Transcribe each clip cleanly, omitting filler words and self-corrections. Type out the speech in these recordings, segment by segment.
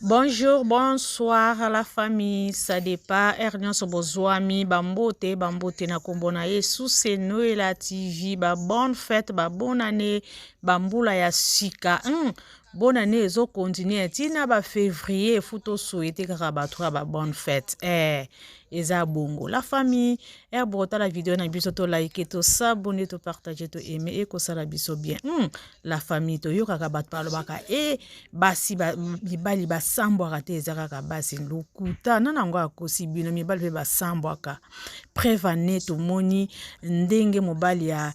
Bonjour, bonsoir à la famille, ça dépend heure nyonso bozwami bambote bambote na kombo na Yesu c'est Noëlla TV ba bonne fête ba bonne année ba mbula ya sika bonne année ezo continuer tina ba février faut to souhaiter kaka bato ya ba bonne fête eh eza bongo la famille heure bokotala video na biso to like to s'abonner to partager to aimer ekosala biso bien La famille toyokaka bato balobaka e basi ba, mibali basambwaka te eza kaka basi lokuta nana yango akosi bino mibali mpe basambwaka preuve ane tomoni ndenge mobali ya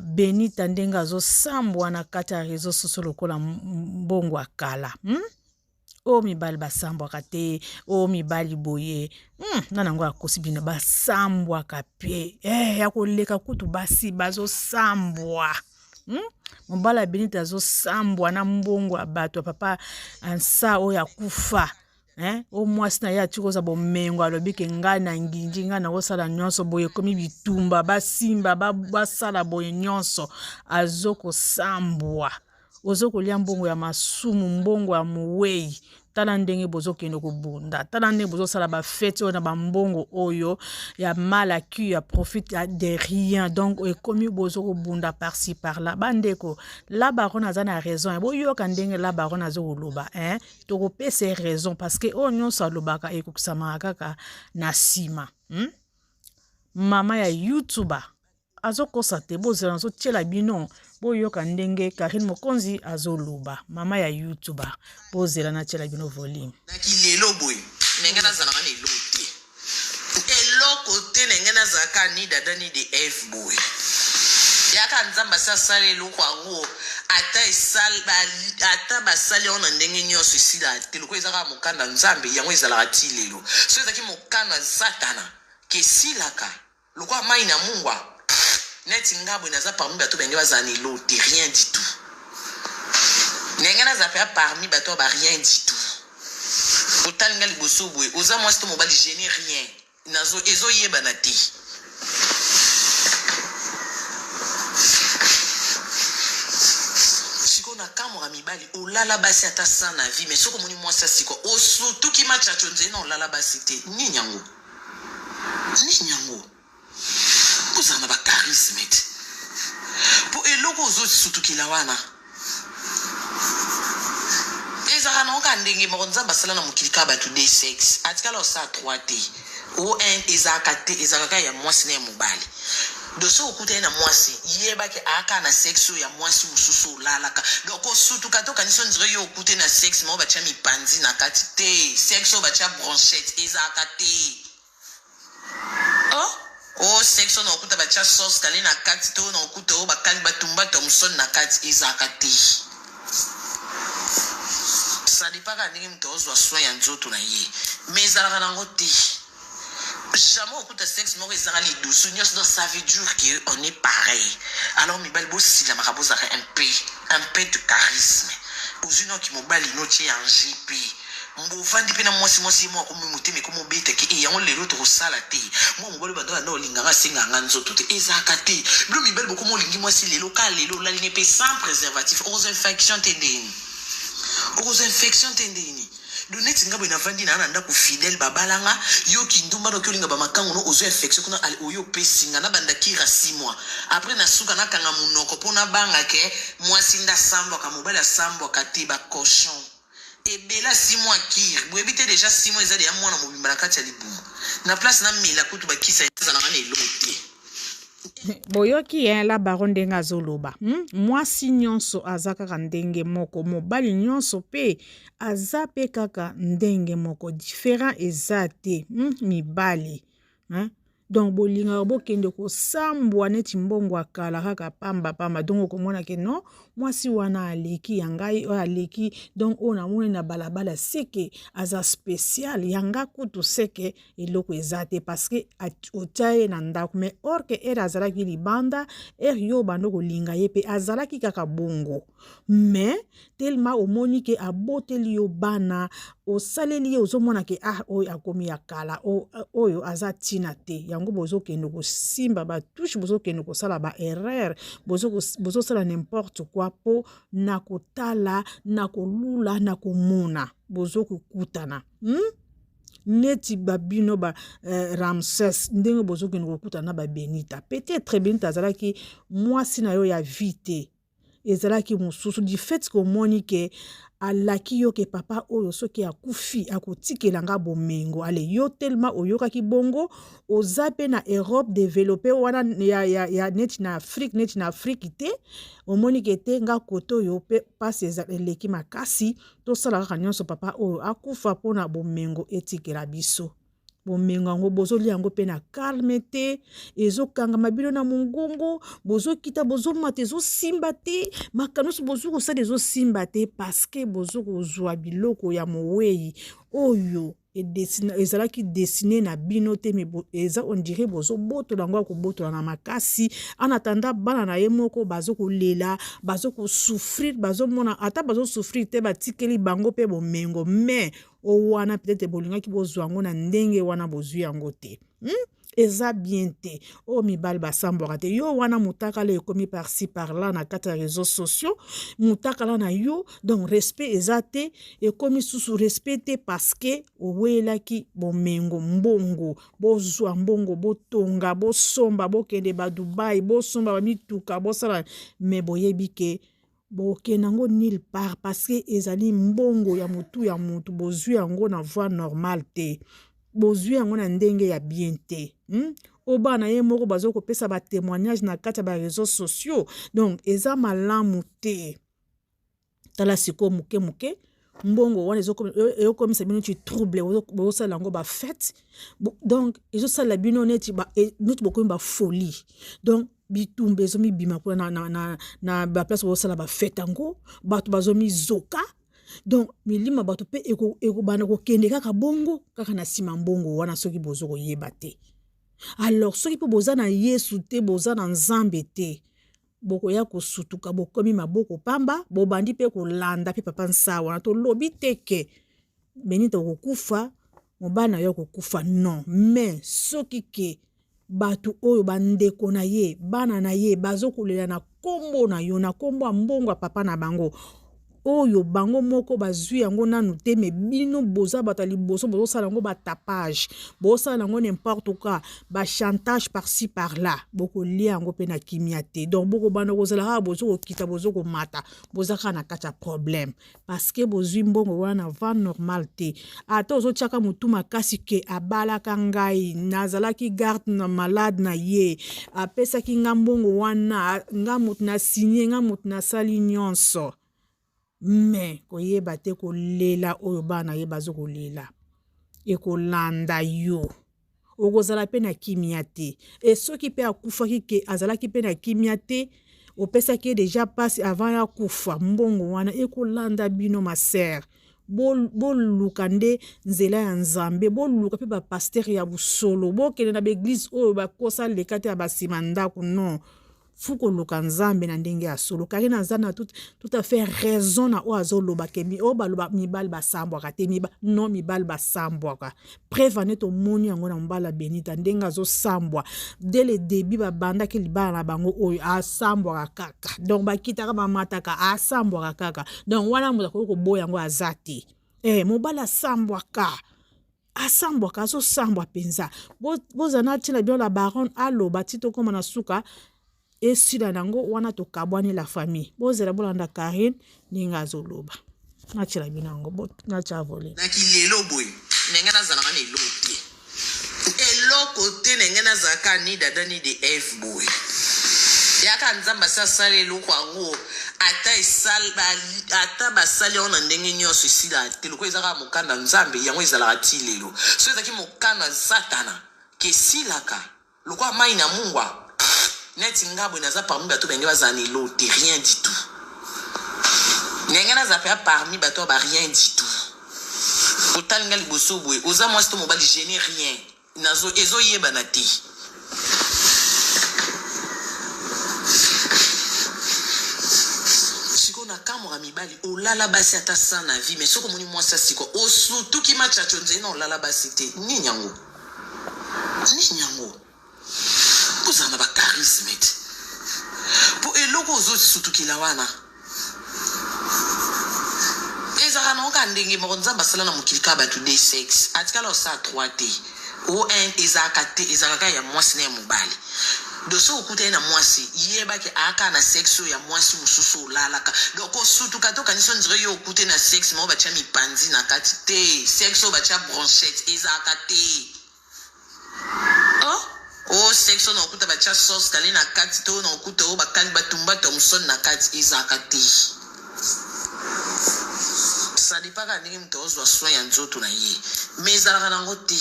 Benita ndenge azosambwa na kati ya réseau sociaux lokola mbongo ya kala Oyo mibali basambwaka te, oyo mibali boye. Nani yango akosi bino basambwaka pe ya koleka kutu basi bazosambwa. Mobali ya Benita azosambwa na mbongo ya bato ya papa Ansa oyo akufa. Eh, oyo mwasi na ye atiki kozwa bomengo alobi ke ngai na ngingi ngai nakosala nyonso boye ekomi bitumba basimba basala boye nyonso azokosambwa Ozo kolia mbongo ya masumu, mbongo ya moweyi. Tala ndenge bozokende kobunda, tala ndenge bozosala ba fete oyo na ba mbongo oyo ya mal acquis, ya profit ya de rien. Donc ekomi bozo kobunda par ci par là. Bandeko, la baronne aza na raison. Boyoka ndenge la baronne azo koloba, hein? Tokopesa ye raison parce que oyo nyonso alobaka ekokisamaka kaka na sima. Mama ya YouTuber azokosa te, bozela nazotiela bino boyoka ndenge Carine Mokonzi azoloba, mama ya YouTuber, bozela natiela bino volume. Na kilelo boye ndenge nazalaka na eloko te eloko te ndenge nazalaka ni dada ni de Eve boye yaka nzambe asi asala eloko yango ata esal ata basali yango na ndenge nyonso esilaka te lokola eza kaka mokanda nzambe yango ezalaka ti lelo so ezalaki mokano ya satana kesilaka Lokola mayi na mungwa neti nga boye naza parmi bato balingi bazala na elo te rien du tout ndenge nazala pea parmi bato ya ba rien du tout otali nga liboso boye oza mwasi to mobali je n'ai rien nazo ezoyebana te sikoyo nakamwaka mibali olala basi ata 100 na vie mais soki omoni mwasi ya sika osutuki machacho nzela na olala basi te nini yango Nini yango? Bozala na ba charisme te. Po eloko ozo sutukela wana ezalaka nango kaka ndenge moko nzambe asala na mokili kaka batu de sexe atikala kosala trois te o un ezalaka te ezalaka kaka ya mwasi na ya mobali donc soki okutani na mwasi yeba ke aa kaka na sexe oyo ya mwasi mosusu olalaka donc kosutuka te okanisi on dirait yo okutani na sexe moko batia mipanzi na kati te sexe oyo batia bronchette ezalaka te Oh oh sexe oyo nakokuta batia sauce kale na kati to nakokuta oyo bakangi batumba thomson na kati ezalaka te ça dépend kaka ndenge moto aozwa soin ya nzoto na ye mais ezalaka nango te jamais okuta sexe moko ezanga lidusu nyonso donc ça veut dire que on est pareil alors mibali bosilamaka bozalaka un peu un peu de charisme ozwi noki mobali notie ya ngp Mbo ovandi pe na mwasi mwasi ye moko akomi motema ekomi obeta ke eh yango lelo tokosala te mwa mobali oyo banda banda olinga nga asenga nga nzoto te ezalaka te bino mibali bokomi olingi mwasi lelo ka lelo olali ne pe sans preservatif okozwa infection te ndeni okozwa infection te ndeni do neti nga boye navandi na na ndako fidèle babala nga yo kindumba noki olinga bamakango no ozwa infection kuna ale oyo opesi nga nabanda kira 6 mois après na suka nakanga monoko mpo nabanga ke mwasi nde asambwaka mobali asambwaka te ba cochon Ebela six mois cure boyebi te dejà six mois eza dejà mwana mobimba na kati ya libumu na place na mela kutu ba kisi eza nanga na eloko te. Boyoki hein la baronne ndenge azoloba mwasi nyonso aza kaka ndenge moko mobali nyonso pe aza pe kaka ndenge moko different eza te mibali hein donc bolingaka bokende kosambwa neti mbongo ya kala kaka pamba pamba donc okomona ke non mwasi wana aleki ya ngai oyo aleki donc oyo namoni na balabala seke aza spécial ya nga kutu seke eloko eza te parce que otya ye na ndako mais or ke ere azalaki libanda ere yo obanda kolinga ye mpe azalaki kaka bongo mais tellement omoni ke aboteli yo bana. Osaleli ye, ozomona ke ah, oyo akomi ya kala, oyo aza ntina te. Yango bozokende kosimba batouche, bozokende kosala ba erreur, bozosala n'importe quoi mpo na kotala, na kolula, na komona, bozokokutana Neti babino ba Ramses, ndenge bozokende kokutana na babenita. Peut-être Benita azalaki mwasi na yo ya vie te, ezalaki mosusu. Du fait ke omoni ke alaki yo ke papa oyo soki akufi akotikela nga bomengo, ale yo tellement oyokaki bongo, oza pe na Europe développé wana ya neti na Afrique, neti na Afrique te, omoni ke te nga kote oyo pe pasi eleki makasi, tosala kaka nyonso papa oyo akufa mpona bomengo etikela biso. Bomengo yango bozolia yango mpe na calme te, ezokangama bino na mongongo, bozokita bozomata, ezosimba te, makambo nyonso bozo kosala ezosimba te, parceke bozo kozwa biloko ya mowei oyo ezalaki destine na bino te, me eza on dirait bozobotola yango ya kobotola na makasi. En attendant bana na ye moko bazo kolela, bazo kosouffrir, bazomona ata bazosouffrir te, batikeli bango mpe bomengo, mais o wana peut-être bolingaki bozwa yango na ndenge wana, bozwi yango te. Eza bien te. Oyo mibali basambwaka te. Yo wana motakala ekomi par-ci par-là na kati ya réseaux sociaux, motakala na yo, donc respect eza te, ekomi susu respect te, parce que owelaki bomengo, mbongo, bozwa mbongo, botonga, bosomba, bokende ba Dubai, bosomba bamituka, bosala, mais boyebi ke bokende yango nulle part, parce que ezali mbongo ya motu ya motu, bozwi yango na voie normale te, bozwi yango na ndenge ya bien te. Oyo bana ye moko baza kopesa batémoignage na kati ya baréseaux sociaux, donc eza malamu te. Tala sikoyo moke moke mbongo wana ezokomisa bino neti trouble, bozosala yango bafete, donc ezosalela bino neti bokomi bafolie, donc bitumba ezomibima kuna na baplace bozosala bafete yango, bato bazomizoka, donc milimo bato mpe ekobanda kokende kaka bongo kaka na nsima mbongo wana, soki bozo koyeba te. Alors soki mpe boza na Yesu te, boza na Nzambe te, bokoya kosutuka, bokomi maboko pamba, bobandi mpe kolanda mpe papa nsa wana. Tolobi te ke Benita okokufa, mobali na yo akokufa, non, mais soki ke bato oyo bandeko na ye, bana na ye bazokolela na kombo na yo, na kombo ya mbongo ya papa na bango oyo bango moko bazwi yango nanu te, me bino boza bato ya liboso bozosala yango batapage, bozosala yango n'importe quoi, bachantage par-ci par-là, bokolia yango mpe na kimia te. Donc bokobanda kozala kaka bozo kokita, bozo komata, boza kaka na kati ya problème, parce que bozwi mbongo wana na voie normale te. Ata ozotiaka motu makasi ke abalaka ngai, nazalaki garde na malade na ye, apesaki nga mbongo wana, nga motu na signe, nga motu nasali nyonso, me koyeba te kolela oyo bana ye bazo kolela ekolanda yo, okozala mpe na kimia te. E soki mpe akufaki ke azalaki mpe na kimia te, opesaki ye deja mpasi avant ya kufa, mbongo wana ekolanda bino. Ma sœur, boluka nde nzela ya Nzambe, boluka mpe bapasteur ya bosolo, bokende na baeglise oyo bakosa leka te ya basima ndako, non, fu koluka Nzambe na ndenge ya solo. Karine aza na tout à fait raison na oyo azoloba ke oyo baloba mibali basambwaka te. Non, mibali basambwaka. Preuve ane tomoni yango na mobali ya Benita, ndenge azosambwa dès le début babandaki libala na bango, oyo asambwaka kaka, donc bakitaka bamataka, asambwaka kaka, donc wana moto akoki koboya yango aza te. Mobali asambwaka, asambwaka, azosambwa mpenza. Bozala na ntina bino la baronne aloba ti tokóma na suka, esila nango wana tokabwani. La famille, bozela bolanda Karine ndenge azoloba, natiela bino yango, natia volume. Naki lelo boye ndenge nazalaka na eloko te, eloko te, ndenge nazalaka ni dada ni de Eve boye, yaka Nzambe asi asala eloko yango, ata basali yango na ndenge nyonso, esila te. Lokola eza kaka mokanda Nzambe, yango ezalaka ti lelo. So ezalaki mokanda Satana ke esilaka lokola mai na mungwa. Neti nga boye, naza parmi bato benge bazala na elo te, rien du tout. Ndenge naza mpe parmi bato ya ba rien du tout, otali nga liboso boye, oza mwasi to mobali, je n'ai rien, nazo ezoyebana te. Sikoyo nakamwaka mibali. mibali olala basi ata 100 na vie, mais soki omoni mwasi asika, osutuki machacho nzeli na olala basi te. Nini yango? Nini yango? Ozala na bacharisme te, mpo eloko ozosutukila wana ezalaka nango kaka ndenge moko. Nzambe asala na mokili kaka bato de sexe, atikala osala 3 te, o 1 ezalaka te, ezalaka kaka ya mwasi na ya mobali. Donc soki okutani na mwasi, yebaki ayaka na sexe oyo ya mwasi mosusu olalaka. Donc osutuka te, okanisi on dirait yo okutani na sexe moko batya mipanzi na kati te. Sexe oyo batya brochette ezalaka te. Oh, o sexe oyo na okuta batya sauce kale na kati te, oyo na okuta oyo bakani batumba thomson na kati, ezalaka te. Ça dépend kaka ndenge moto ozwa soin ya nzoto na ye, mais ezalaka nango te.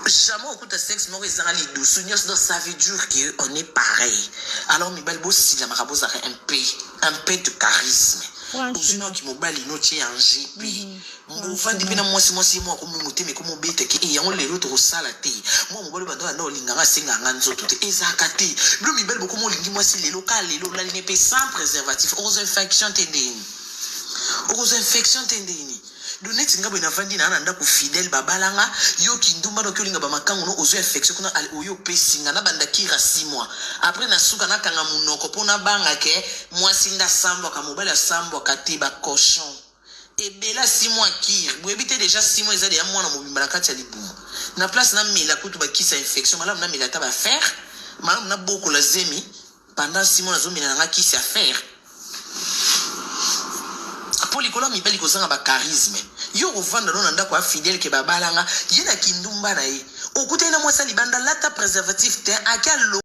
Jamais okuta sexe moko ezanga lidusu nyonso. Donc ça veut dire que on est pareil. Alors mibali, bosilamaka, bozalaka un peu de charisme. Ozwi noki mobali notie ya ngp, ovandi mpe na mwasi, mwasi ye moko akomi motema ekomobetaki e yango lelo tokosala te. Mwa mobali bando banda olinganga, asenganga nzoto te, ezalaka te. Bino mibali bokoma olingi mwasi lelo, ka lelo olali ne mpe sans préservatif, okozwa infection te ndeni? Okozwa infection te ndeni? Do neti nga boye navandi na ndako fidèle, babalanga yo kindumba, noki olinga bamakango no, ozwa infection kuna. Oyo opesinga na banda kira 6 mois après, na suka nakanga monoko mpo nabanga ke mwasi nde asambwaka, mobali asambwaka te. Bacochon ebele, 6 mois kire boyebi te. Déjà 6 mois eza deya mwana mobimba na kati ya libumu. Na place namela kutu bakisa infection, malamu namela ata bafer, malamu nabokola zemi pendant 6 mois, nazomela nanga kisi ya fer. Mpo likolo ya mibali kozanga bacharisme, yo kovanda no na ndako ya fidèle ke babalanga ye na kindumba na ye, okutani na mwasi ya libanda, lata préservatif te, ake alo.